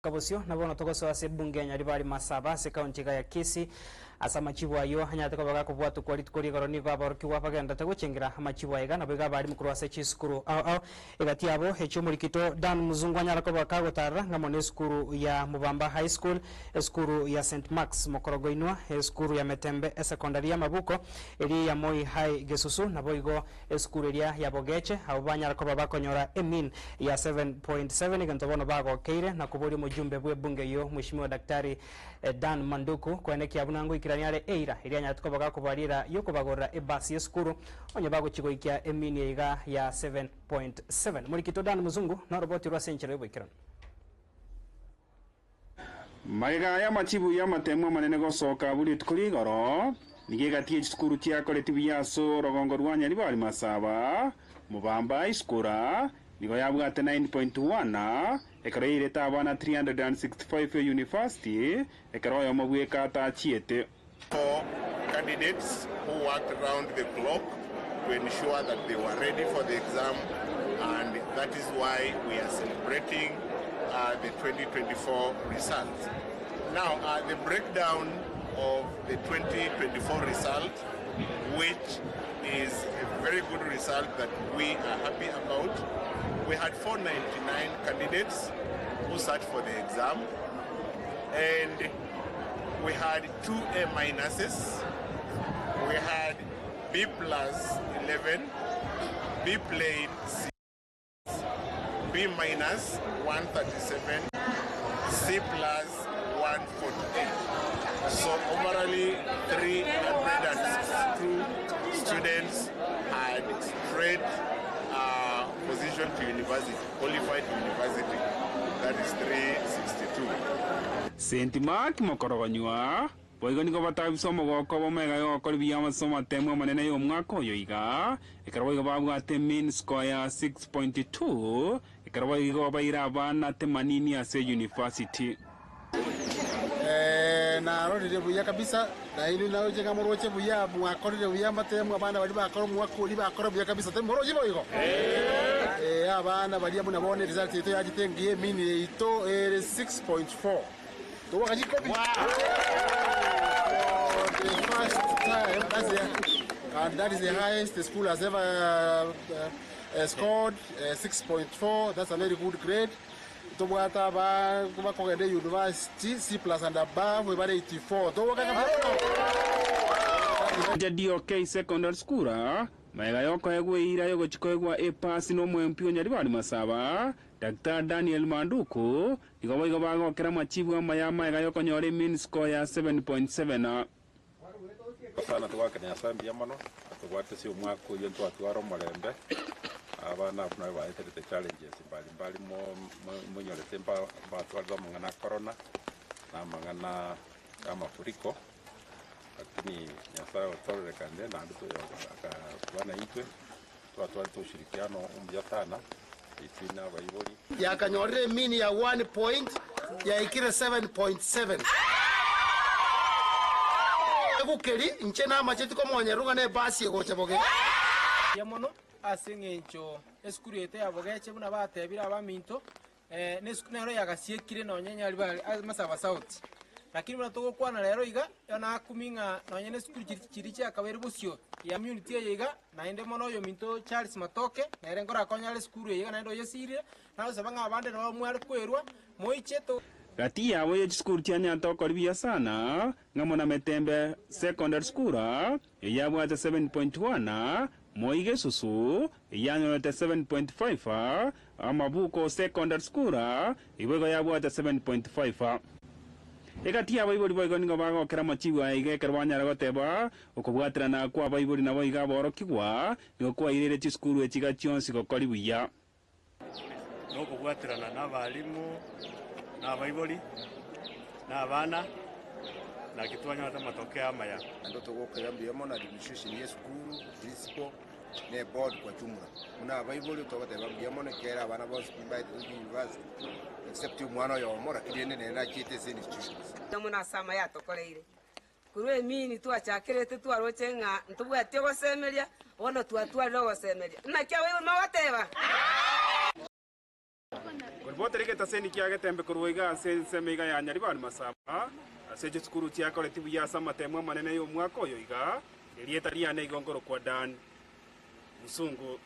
Bosio, na bono togosoa ase ebunge ya Nyaribari Masaba ase ekaunti iga ya Kisii. Ase amachibu ayio anyarete koba gakobwatokwa rituko rigoro nigo aborokigwa bagenderete gochengera amachibu aya iga naboigo abarimu korwa ase chisukuru ao ao. Egati yabo echio omorikito Dan Mzungu anyare koba kagotarera ng'amo na esukuru ya Mubamba High School, esukuru ya St Marks Mokorogoinwa, esukuru ya Metembe Esekondari y'Amabuko, eria ya Moi High Gesusu naboigo Esukuru eria ya Bogeche, abwo banyara koba bakonyora emean ya 7.7 egento bono bagokeire na koboria omojumbe bw'ebunge eyio Mheshimiwa Daktari Dan Manduku koenekia buna ngoikerania are eira eria anyarete koba gakoboa riera yokobagorera ebasi y'esukuru onye bagochia goikia emean eye iga ya 7.7. Morikito Dan Mzungu noroboti rwa ase enchera y'oboikeranu. Magega y'amachibu y'amatemu amanene gosoka abwo rituko ri'igoro, nigo egati ye chisukuru chiakoretie buya ase orogongo rwa Nyaribari Masaba, Mobamba Iskura, nigo yabwate 9.1, ekero yairete abana 365 eyunifasiti, ekero oyomo bweka atachiete. For candidates who worked round the clock to ensure that they were ready for the exam and that is why we are celebrating uh, the 2024 results. Now, uh, the breakdown of the 2024 result, which is a very good result that we are happy about. We had 499 candidates who sat for the exam and we had two A minuses, we had B plus 11, B plain 6, B minus 137, C plus 148. So overally 362 students had straight uh, position to university, qualified to university. That is 362. St. Mark mokorogonywa, boigo nigo batabisa omogoko obo omega y'ogokora buya ase amatemu amanene y'omwaka oyo iga, ekero boigo babwate mean score ya 6.2, ekero boigo baire abana temanini ase university. Eh, narorire buya kabisa, nainwe naroche ng'a moroche buya, mwakorire buya amatemu, abana baria bakora omwaka oria bakora buya kabisa, tari moroche boigo? Eh, abana baria buna bono eresult yaito yachete engiya emean yaito ere 6.4. Togwaka chikobi? For the first time, that's the, and that is the highest the school has ever uh, uh, scored, uh, 6.4, that's a very good grade. Tobwate aba bakogenda eyunivasiti, C plus and above, bare 84. Togoka ng'a Inche DOK Secondary School, magega y'okoegwa eira y'ogochia koegwa epasi n'omwempi o Nyaribari Masaba, Daktari Daniel Manduku, nigo boigo bagokera amachibu amaya amagega y'okonyora emean score ya 7.7. Sana togoakera Nyasae mbuya mono, atobwatesie omwaka oyio ntwatware omorembe, abana abwo nabo baeterete challenges mbari mbari mo- mo- monyorete mba- mbatwarire amang'ana a corona, na amang'ana ya amafuriko, lakini Nyasae otororekanire naende toyo akaba naintwe, twatwarete ushirikiano omuya sana between abaibori. Yakanyorire emean ya 1 point yaikire 7.7. Egukeri inche namache tikomonyerwa ng'a nebasi egocha bogeche. Mbuya mono ase eng'encho esukuru yaito ya Bogeche buna batebire abaminto, Nesukuru nero yagasiekire nonye nyari bare Masaba South. Lakini buna togokwana rero iga, bono nakumia ng'a nonye nesukuru chiri chiri chiakabeire bosio ya community eye iga, naende mono oyominto Charles Matoke, nere nkorakonya are esukuru eye iga naende oyesirire, nagosaba ng'a abande nabo mware kwerwa, moiche to. Gati yabo ye chisukuru chia Nyantokori buya sana, ng'amo na Metembe Secondary School, eyabwate 7.1, Moi Gesusu, eyanyorete 7.5, Amabuko Secondary School, igo igo yabwate 7.5. Egati y'abaibori boigo nigo bagokera amachibu aya iga ekero banyara goteba, Okobwaterana kw'abaibori naboigo aborokigwa nigo kwaireire chisukuru echiga chionsi gokori buya. Nokobwaterana nabalimu, na abaibori, na abana, naki twanyorete amatokeo amaya. Naende togokera mbuya mono administration ye esukuru, principal, na eboard kwa jumla. Buna abaibori togoteba mbuya mono ekiagera abana bonsi pi mbaetete gochia university except omwana oyomo lakini rende nere nachiete ase institutions. Mbuya mono ase amaya atokoreire. Korwa emini twachakerete twaroche ng'a ntobwati ogosemeria, bono twatwarire ogosemeria. Naki abaibori mogoteba? Good. Koripotera egetaseni kia Getembe korwa iga ase ensemo iga ya Nyaribari Masaba, ase chisukuru chiakoreti buya ase amatemo amanene y'omwaka oyo iga, erieta riane igo nkorokwa Dan. Musungu.